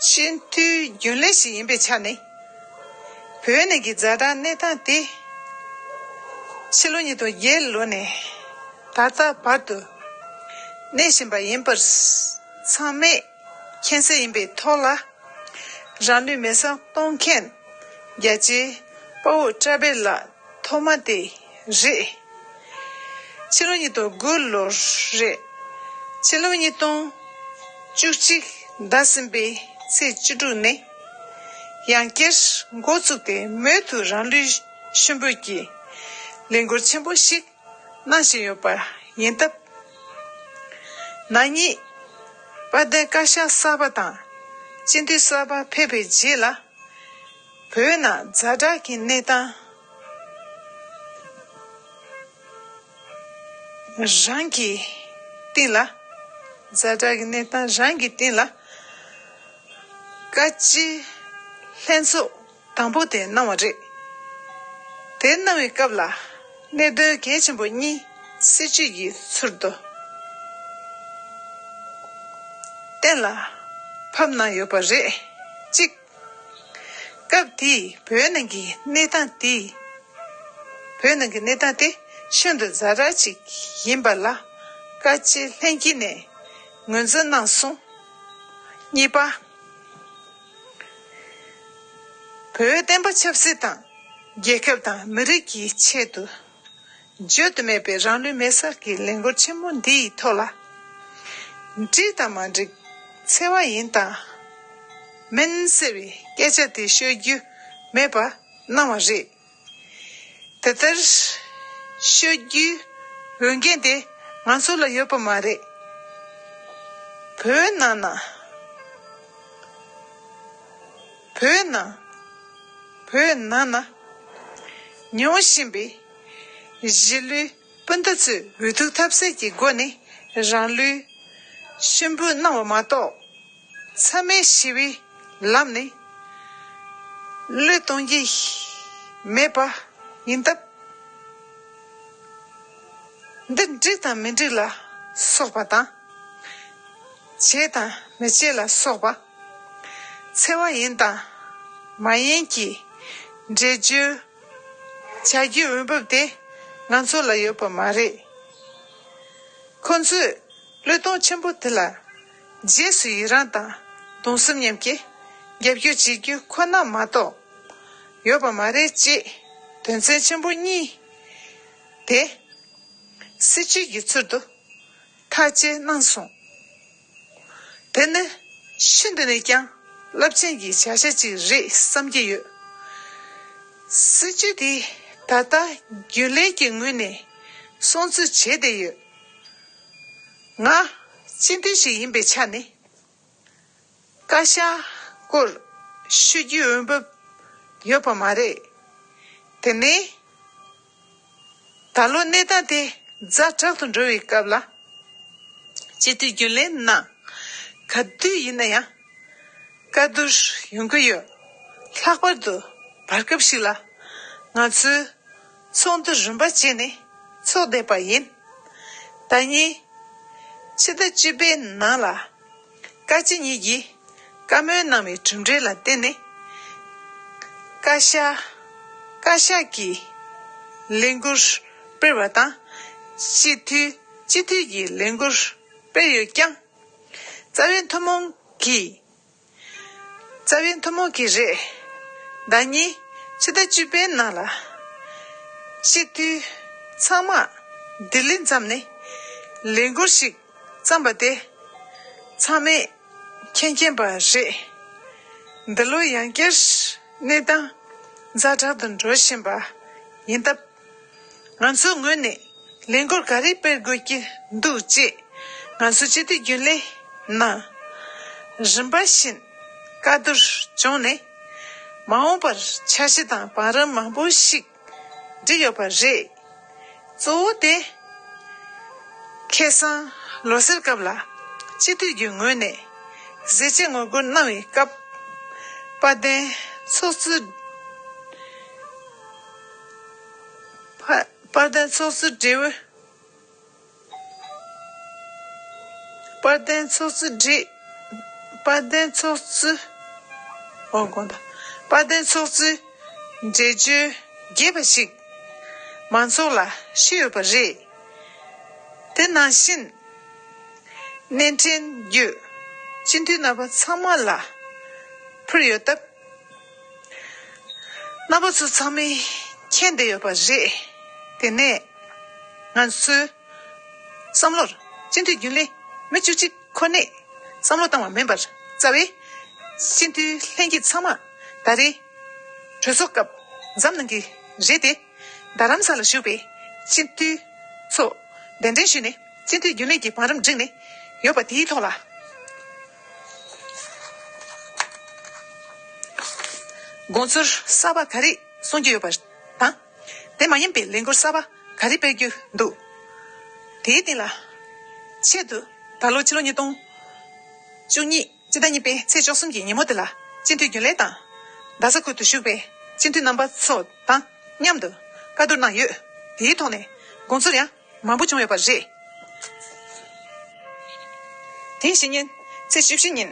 སྤྱི་འཐུས་རྒྱུན་ལས་ཤིག་ཡིན་པའི་ཆ་ནས། བོད་ནང་གི་ཛ་དྲག་གནས་སྟངས་དེ། ཕྱི་ལོ་ཉིས་སྟོང་བརྒྱད་ལོ་ནས་ད་ལྟ་བར་དུ་གནས་བཞིན་པ་ཡིན་པར་ཚང་མས་མཁྱེན་གསལ་ཡིན་པའི་ཐོག་ལ། རང་ལུས་མེར་སྲེག་གཏོང་མཁན་རྒྱལ་གཅེས་དཔའ་བོ་བཀྲ་བྷེ་ལགས་ཐོག་མ་དེ་རེད། ཕྱི་ལོ་ཉིས་སྟོང་དགུ་ལོར་རེད། ཕྱི་ལོ་ཉིས་སྟོང་བཅུ་གཅིག་ཟླ་གསུམ་པའི་ཚེས་བཅུ་དྲུག་ནས་ཡང་བསྐྱར་འགོ་བཙུགས་ཏེ་མུ་མཐུད་རང་ལུས་ཤུན་འབུད་ཀྱི་ལས་འགུལ་ཆེན་པོ་ཞིག་གནང་བཞིན་ཡོད་པ་ཡིན་སྟབས། ན་ནིང་དཔལ་ལྡན་བཀའ་ཤག་གསར་པ་དང་སྤྱི་འཐུས་གསར་པ་ཕེབས་པའི་རྗེས་ལ། བོད་ནང་ཛ་དྲག་གི་གནས་སྟངས་རང་གི་སྟེང་ལ། ཛ་དྲག་གི་གནས་སྟངས་རང་གི་སྟེང་ལ་བཀའ་སྤྱི་ལྷན་ཚོགས་དང་པོ་དེ་གནང་བ་རེད། དེ་གནང་བའི་སྐབས་ལ་གནད་དོན་གལ་ཆེན་པོ་གཉིས་སྲིད་བྱུས་ཀྱི་ཚུལ་དུ་གཏན་ལ་ཕབ་གནང་ཡོད་པ་རེད། གཅིག་སྐབས་དེའི་བོད་ནང་གི་གནས་སྟངས་དེ། བོད་ནང་གི་གནས་སྟངས་དེ་ཤིན་ཏུ་ཛ་དྲག་ཅིག་ཡིན་པ་ལ་བཀའ་སྤྱི་ལྷན་རྒྱས་ནས་ངོས་འཛིན་གནང་སོང་། གཉིས་པ། བོད་བསྟན་པ་ཆབ་སྲིད་དང་རྒྱལ་ཁབ་དང་མི་རིགས་ཀྱི་ཆེད་དུ་བརྗོད་དུ་མེད་པའི་རང་ལུས་མེར་སྲེག་གི་ལས་འགུལ་ཆེན་མོ་འདིའི་ཐོག་ལ། འགྲིག་དང་མ་འགྲིག་འཚེ་བ་ཡིན་དང་མིན་ཟེར་བའི་སྐད་ཆ་དེ་ཤོད་རྒྱུ་མེད་པ་གནང་བ་རེད། དེ་ལྟར་ཤོད་རྒྱུའི་འོས་འགན་དེ་ང་ཚོ་ལ་ཡོད་པ་མ་རེད། བོད་ནང་ན། བོད་ནང་། བོད་ནང་ན་མྱོང་བཞིན་པའི་གཞིས་ལུས་སྤུན་ཟླ་ཚོས་འུ་ཐུག་ཐབས་ཟད་ཀྱི་སྒོ་ནས་རང་ལུས་ཤུན་འབུད་གནང་བ་མ་གཏོགས། མཚམས་མེད་ཞི་བའི་ལམ་ནས་བློས་གཏོང་གི་མེད་པ་ཡིན་སྟབས། འདི་འགྲིག་དང་མི་འགྲིག་ལ་སོགས་པ་དང་། བྱས་དང་མི་བྱས་ལ་སོགས་པ། འཚེ་བ་ཡིན་དང་མ་ཡིན་གྱི་འགྲེལ་བརྗོད་བྱ་རྒྱུའི་འོས་བབ་དེ་ང་ཚོ་ལ་ཡོད་པ་མ་རེད། ཁོ་ཚོས་བློས་གཏོང་ཆེན་པོ་དེ་ལ་རྗེས་སུ་ཡི་རང་དང་གདུང་སེམས་མཉམ་སྐྱེད་རྒྱབ་སྐྱོར་བྱེད་རྒྱུ་ཁོ་ན་མ་གཏོགས་ཡོད་པ་མ་རེད་ཅེས་དོན་ཚན་ཆེན་པོ་གཉིས་དེ་སྲིད་བྱུས་ཀྱི་ཚུལ་དུ་ཐག་བཅད་གནང་སོང་། དེ་ནི་ཤིན་ཏུ་ནས་ཀྱང་རླབས་ཆེན་གྱི་བྱ་གཞག་ཅིག་རེད་བསམ་གྱི་ཡོད། སྲིད་བྱུས་དེ་ད་ལྟ་རྒྱུན་ལས་ཀྱི་ངོས་ནས་སྲུང་བརྩི་བྱས་བསྡད་ཡོད། ང་སྤྱི་འཐུས་ཤིག་ཡིན་པའི་ཆ་ནས་བཀའ་ཤག་སྐོར་ཞུ་རྒྱུའི་འོས་བབ་ཡོད་པ་མ་རེད། དེ་ནས་ད་ལོ་གནས་སྟངས་དེ་ ཛ་དྲག་ཏུ་འགྲོ་བའི་སྐབས་ལ། སྤྱི་འཐུས་རྒྱུན་ལས་རྣམས་ག་དུས་ཡིན་ན་ཡང་བཀའ་བསྡུར་ཡོང་གི་ཡོད། ལྷག་པར་དུ་བར་སྐབས་ཤིག་ལ་ང་ཚོས་ཚོགས་འདུ་རིམ་པ་བྱས་ནས་ཚོགས་བསྡད་པ་ཡིན། ཟླ་ཉིན་ཕྱི་ཟླ་བཅུ་པའི་ནང་ལ་བཀའ་སྤྱི་གཉིས་ཀྱིས་བཀའ་མོལ་གནང་བའི་གྲུབ་འབྲས་ལ་བརྟེན་ནས། བཀའ་ཤག་བཀའ་ཤག་གིས་ལས་འགུལ་སྤེལ་བ་དང་། སྤྱི་འཐུས་སྤྱི་འཐུས་ཀྱིས་ལས་འགུལ་སྤེལ་ཡོད་ཀྱང་། རྩ་བའི་ཐུན་མོང་གིས། རྩ་བའི་ཐུན་མོང་གིས་རེད། ཟླ་ཉིན་ཕྱི་ཟླ་བཅུ་པའི་ནང་ལ་སྤྱི་འཐུས་ཚང་མ་ལྡི་ལི་འཛོམས་ནས་ལས་འགུལ་ཞིག་བརྩམས་པ་དེ་ཚང་མས་མཁྱེན་མཁྱེན་པ་རེད། འདི་ལོ་ཡང་བསྐྱར་གནས་སྟངས་ཛ་དྲག་ཏུ་འགྲོ་བཞིན་པ་ཡིན་སྟབས། ང་ཚོའི་ངོས་ནས་ལས་འགུལ་ག་རེ་སྤེལ་དགོས་ཀྱི་འདུག་ཅེས་ང་ཚོའི་སྤྱི་འཐུས་རྒྱུན་ལས་རྣམས་རིམ་པ་བཞིན་བཀའ་བསྡུར་བྱུང་ནས། མ་འོངས་པར་འཆར་གཞི་དང་བང་རིམ་མང་པོ་ཞིག་བསྒྲིགས་ཡོད་པ་རེད། གཙོ་བོ་དེ། ཁ་སང་ལོ་སར་སྐབས་ལ་སྤྱི་འཐུས་ཀྱི་ངོས་ནས་གཟི་བརྗིད་ངོ་རྒོལ་གནང་བའི་སྐབས། དཔལ་ལྡན་ཚོགས་གཙོས། དཔལ་ལྡན་ཚོགས་གཙོས་འབྲེལ། དཔལ་ལྡན་ཚོགས་གཙོས་འབྲེལ། དཔལ་ལྡན་ཚོགས་གཙོས། འོ་དགོངས་དག་དཔལ་ལྡན་ཚོགས་གཙོས་འགྲེལ་བརྗོད་རྒྱས་པ་ཞིག་མང་ཚོགས་ལ་ཞུས་ཡོད་པ་རེད། དེ་ནང་བཞིན་སྣེ་འདྲེན་བརྒྱུད་སྤྱི་འཐུས་རྣམ་པ་ཚང་མ་ལ་ཕུལ་ཡོད་སྟབས། རྣམ་པ་ཚོ་ཚང་མས་མཁྱེན་བསྡད་ཡོད་པ་རེད། དེ་ནས་ང་ཚོའི་བསམ་བློར་སྤྱི་འཐུས་རྒྱུན་ལས་མི་བཅུ་གཅིག་ཁོ་ནས་བསམ་བློ་བཏང་བ་མིན་པར། རྩ་བའི་སྤྱི་འཐུས་ལྷན་རྒྱས་ཚང་མ་ད་རེས་གྲོས་ཚོགས་སྐབས་འཛོམས་གནང་གི་རེད་དེ། རྡ་རམ་ས་ལར་བཞུགས་པའི་སྤྱི་འཐུས་ཚོ་གདན་འདྲེན་ཞུས་ནས་སྤྱི་འཐུས་རྒྱུན་ལས་ཀྱི་བང་རིམ་བསྒྲིགས་ནས་ཡོད་པ་དེའི་ཐོག་ལ། དགོངས་ཚུལ་གསར་པ་ག་རེ་གསུང་རྒྱུ་ཡོད་པ་དང་། དེ་མ་ཡིན་པའི་ལས་འགུལ་གསར་པ་ག་རེ་སྤེལ་རྒྱུ་འདུག་དེའི་སྟེང་ལ། ཆེད་དུ་ད་ལོ་ཕྱི་ལོ་ཉིས་སྟོང་བཅུ་གཉིས་སྤྱི་ཟླ་གཉིས་པའི་ཚེས་བཅུ་གསུམ་གྱི་ཉིན་མོ་དེ་ལ་སྤྱི་འཐུས་རྒྱུན་ལས་དང་། རྡ་ས་ཁུལ་དུ་བཞུགས་པའི་སྤྱི་འཐུས་རྣམ་པ་ཚོ་དང་མཉམ་དུ་བཀའ་བསྡུར་གནང་ཡོད། དེའི་ཐོག་ནས་དགོངས་ཚུལ་ཡང་མང་པོ་བྱུང་ཡོད་པ་རེད། དེ་བཞིན་ཉིན་ཚེས་བཅུ་བཞི་ཉིན་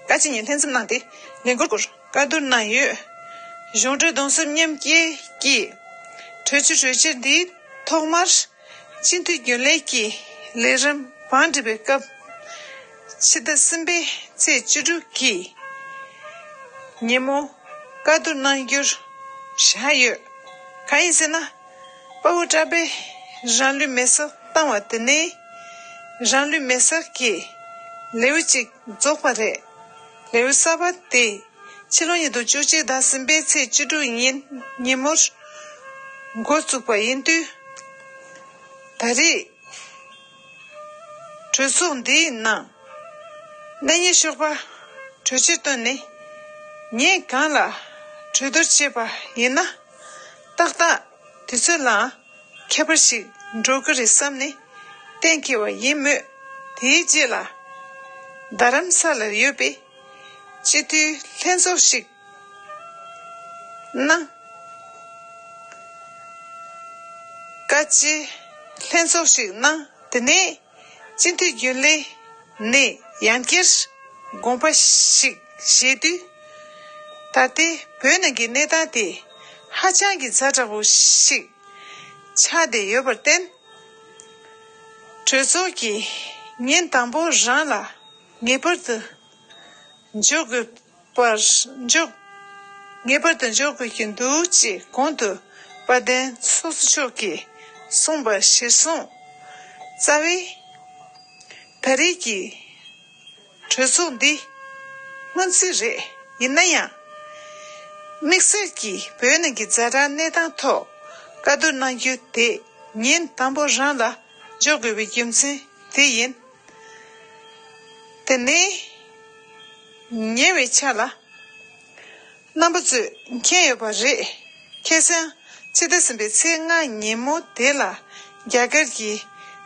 བཀའ་སྤྱི་གཉིས་ལྷན་འཛོམས་གནང་སྟེ་ལས་འགུལ་སྐོར་བཀའ་བསྡུར་གནང་ཡོད། གཞུང་འབྲེལ་གདུང་སེམས་མཉམ་སྐྱེད་ཀྱི་གྲོས་ཆོད་གྲོས་ཆོད་འདིའི་ཐོག་མར་སྤྱི་འཐུས་རྒྱུན་ལས་ཀྱི་ལས་རིམ་བང་སྒྲིག་པའི་སྐབས། ཕྱི་ཟླ་གསུམ་པའི་ཚེས་བཅུ་དྲུག་གི་ཉིན་མོ་བཀའ་བསྡུར་གནང་རྒྱུར་བཞག་ཡོད། གང་ཡིན་ཟེར་ན། དཔའ་བོ་གྲགས་པས་རང་ལུས་མེ་སྲེག་བཏང་བ་དེ་ནས་རང་ལུས་མེ་སྲེག་གི་ལེའུ་གཅིག་རྫོགས་པ་རེད། ལེའུ་གསར་པ་དེ་ཕྱི་ལོ་ཉིས་སྟོང་བཅུ་གཅིག་ཟླ་གསུམ་པའི་ཚེས་བཅུ་དྲུག་ཉིན་ཉིན་མོར་འགོ་བཙུགས་པ་ཡིན་དུས། ད་རེས་གྲོས་ཚོགས་འདིའི་ནང་གནས་ཉེས་གཤོག་པ་གྲོས་ཆོད་བཏོན་ནས་ཉིན་གང་ལ་གྲོས་བསྡུར་བྱས་པ་ཡིན་ན། ཏག་ཏག་དུས་ཚོད་ལའང་ཁྱད་པར་ཞིག་འགྲོ་གི་རེད་བསམ་ནས་གཏན་འཁེལ་བ་ཡིན་མོད། དེའི་རྗེས་ལ་རྡ་རམ་ས་ལར་ཡོད་པའི་སྤྱི་འཐུས་ལྷན་ཚོགས་ཤིག་གནང་། བཀའ་སྤྱི་ལྷན་ཚོགས་ཤིག་གནང་། དེ་ནས་སྤྱི་འཐུས་རྒྱུན་ལས་ནས་ཡང་བསྐྱར་དགོངས་པ་ཞིག་བཞེས་དུས། ད་ལྟའི་བོད་ནང་གི་གནས་སྟངས་དེ་ཧ་ཅང་གི་ཛ་དྲག་པོ་ཞིག་ཆགས་བསྡད་ཡོད་པར་བརྟེན། གྲོས་ཚོགས་ཀྱིས་ཉིན་དང་པོ་རང་ལ་ངེས་པར་དུ་འཇོག་དགོས་པར་འཇོག་ངེས་པར་དུ་འཇོག་དགོས་ཀྱི་འདུག་ཅེས་གོང་དུ་དཔལ་ལྡན་ཚོགས་གཙོ་མཆོག་གིས་གསུངས་པ་གཞིར་བཟུང་། རྩ་བའི་ད་རེས་ཀྱི་གྲོས་ཚོགས་འདི་སྔོན་རྩིས་རེད། ཡིན་ན་ཡང་། དམིགས་བསལ་གྱིས་བོད་ནང་གི་ཛ་དྲག་གནས་སྟངས་ཐོག་བཀའ་བསྡུར་གནང་རྒྱུ་དེ་ཉིན་དང་པོ་རང་ལ་འཇོག་དགོས་པའི་རྒྱུ་མཚན་དེ་ཡིན། དེ་ནས་ཉེ་བའི་ཆར་ལ་རྣམ་པ་ཚོས་མཁྱེན་ཡོད་པ་རེད། ཁ་སང་ཕྱི་ཟླ་གསུམ་པའི་ཚེས་ལྔ་ཉིན་མོ་དེ་ལ་རྒྱ་གར་གྱི་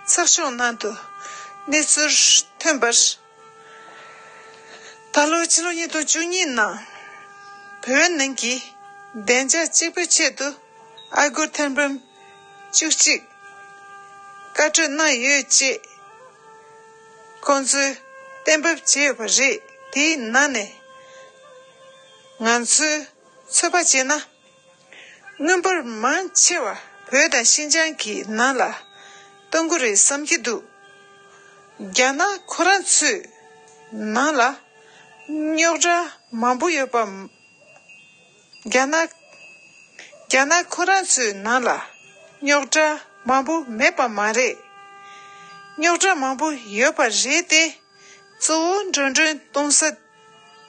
ཚགས་ཤོག་ནང་དུ་གནས་ཚུལ་ཐོན་པར། ད་ལོ་ཕྱི་ལོ་ཉིས་སྟོང་བཅུ་གཉིས་ནང་བོད་ནང་གི་བདེ་འཇགས་གཅིག་པུའི་ཆེད་དུ་ཨ་སྒོར་ཐེར་འབུམ་བཅུ་གཅིག་བཀའ་གྲོས་གནང་ཡོད་ཅེས་ཁོང་ཚོས་གཏན་འབེབས་བྱས་ཡོད་པ་རེད། དེའི་ནང་ནས་ང་ཚོས་ཚོད་དཔག་བྱས་ན། མངོན་པར་མང་ཆེ་བ་བོད་དང་ཤིན་ཅང་གི་ནང་ལ་གཏོང་གི་རེད་བསམ་གྱི་འདུག་རྒྱ་ནག་ཁོ་རང་ཚོའི་ནང་ལ་རྙོག་དྲ་མང་པོ་ཡོད་པ། རྒྱ་ནག་རྒྱ་ནག་ཁོ་རང་ཚོའི་ནང་ལ་རྙོག་དྲ་མང་པོ་མེད་པ་མ་རེད། རྙོག་དྲ་མང་པོ་ཡོད་པ་རེད་དེ། གཙོ་བོ་འགྲོ་གྲོན་གཏོང་ས་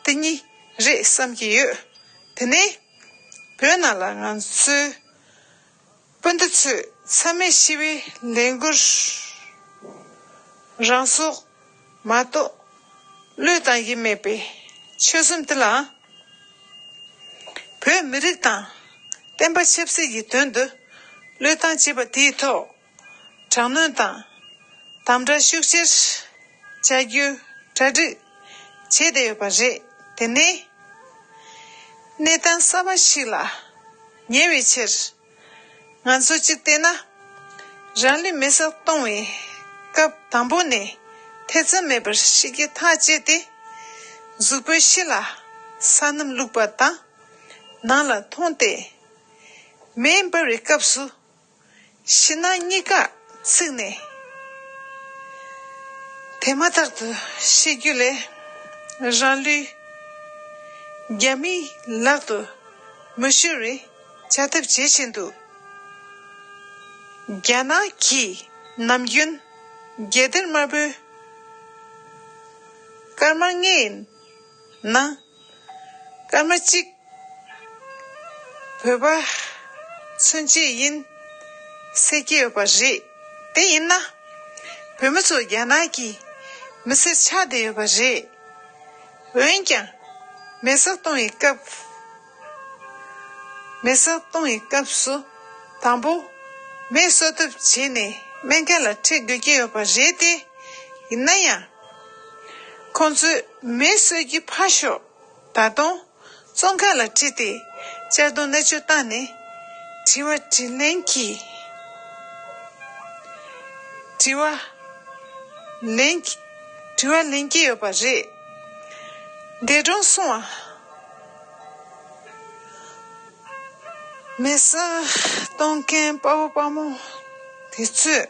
དེ་གཉིས་རེད་བསམ་གྱི་ཡོད། དེ་ནས་བོད་ནང་ལ་ང་ཚོའི་སྤུན་ཟླ་ཚོས་མཚམས་མེད་ཞི་བའི་ལས་འགུལ་རང་སྲོག་མ་གཏོགས་བློས་བཏང་གི་མེད་པའི་ཆོད་སེམས་དེ་ལའང་། བོད་མི་རིགས་དང་བསྟན་པ་ཆབ་སྲིད་ཀྱི་དོན་དུ་བློས་བཏང་བྱས་པ་དེའི་ཐོག་དྲག་གནོན་དང་དམ་དྲག་ཤུགས་ཆེར་བྱ་རྒྱུའི་གྲ་སྒྲིག་བྱས་བསྡད་ཡོད་པ་རེད། དེ་ནས་གནས་སྟངས་གསར་པ་ཞིག་ལ་ཉེ་བའི་ཆར། ང་ཚོ་གཅིག་བལྟས་ན། རང་ལུས་མེ་སྲེག་གཏོང་བའི་སྐབས་དང་པོ་ནས་ཐེ་ཚོམ་མེད་པར་ཤི་རྒྱུ་ཐག་བཅད་དེ། གཟུགས་པོའི་ཕྱི་ལ་ས་སྣུམ་བླུགས་པ་དང་། ནང་ལ་འཐུང་སྟེ། མེ་འབར་བའི་སྐབས་སུ་ཕྱི་ནང་གཉིས་ཀ་ཚིག་ནས་དེ་མ་ཐག་ཏུ་ཤི་རྒྱུ་ལས་རང་ལུས་རྒྱ་མིའི་ལག་ཏུ་མི་ཤོར་བའི་བྱ་ཐབས་བྱེད་བཞིན་འདུག་རྒྱ་ནག་གིས་ནམ་རྒྱུན་རྒྱལ་དར་དམར་པོའི་སྐར་མ་ལྔའི་ནང་སྐར་མ་གཅིག་བོད་པ་མཚོན་བྱེད་ཡིན་ཟེར་གྱི་ཡོད་པ་རེད། དེ་ཡིན་ན། བོད་མི་ཚོ་རྒྱ་ནག་གི་མི་སེར་ཆགས་བསྡད་ཡོད་པ་རེད། འོན་ཀྱང་། མེ་སྲེག་གཏོང་བའི་སྐབས། མེ་སྲེག་གཏོང་བའི་སྐབས་སུ་དང་པོ་མེ་གསོད་ཐབས་བྱས་ནས་སྨན་ཁང་ལ་ཁྲིད་དགོས་ཀྱི་ཡོད་པ་རེད་དེ། ཡིན་ན་ཡང་། ཁོང་ཚོས་མེ་གསོད་རྒྱུ་ཕར་ཞོག་ད་དུང་བཙོན་ཁང་ལ་ཁྲིད་དེ་གཅར་རྡུང་མནར་གཅོད་བཏང་ནས་དྲི་བ་དྲིས་ལན་གྱི་དྲི་བ་ལན་གྱི་དྲི་བ་ལེན་གྱི་ཡོད་པ་རེད། འདས་གྲོངས་སོང་བ་མེ་སྲེག་གཏོང་མཁན་དཔའ་བོ་དཔའ་མོ་དེ་ཚོས།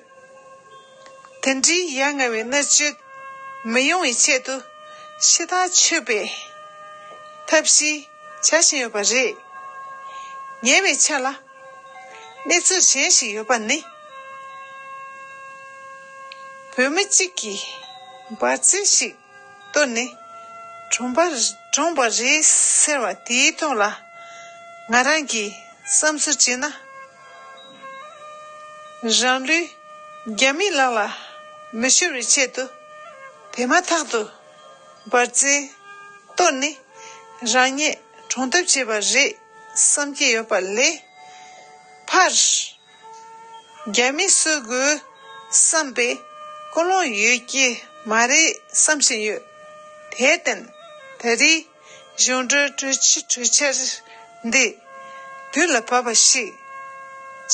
དེ་འདྲའི་ཡ་ང་བའི་མནར་གཅོད་མི་ཡོང་བའི་ཆེད་དུ་ཕྱི་ཐག་ཆོད་པའི་ཐབས་ཤེས་བྱ་བཞིན་ཡོད་པ་རེད། ཉེ་བའི་ཆར་ལ་གནས་ཚུལ་གཞན་ཞིག་ཡོད་པ་ནི། བོད་མི་གཅིག་གིས་འབར་རྫས་ཤིག་གཏོར་ནས་གྲོངས་པ་གྲོངས་པ་རེད་ཟེར་བ་དེའི་ཐོག་ལ་ང་རང་གིས་བསམ་ཚུལ་བྱས་ན། རང་ལུས་རྒྱ་མིའི་ལག་ལ་མི་ཤོར་བའི་ཆེད་དུ་དེ་མ་ཐག་ཏུ་འབར་རྫས་གཏོར་ནས་རང་ཉིད་གྲོངས་ཐབས་བྱས་པ་རེད་བསམ་གྱི་ཡོད་པ་ལས་ཕར། རྒྱ་མི་གསོད་དགོས་བསམ་པའི་ཀུན་སློང་ཡོད་ཀྱི་མ་རེད་བསམ་བཞིན་ཡོད། དེར་བརྟེན་ད་རེས་གཞུང་འབྲེལ་གྲོས་གྲོས་འཆར་འདི་དུས་ལ་བབ་པ་ཞིག་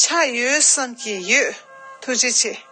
ཆགས་ཡོད་བསམ་གྱི་ཡོད། ཐུགས་རྗེ་ཆེ།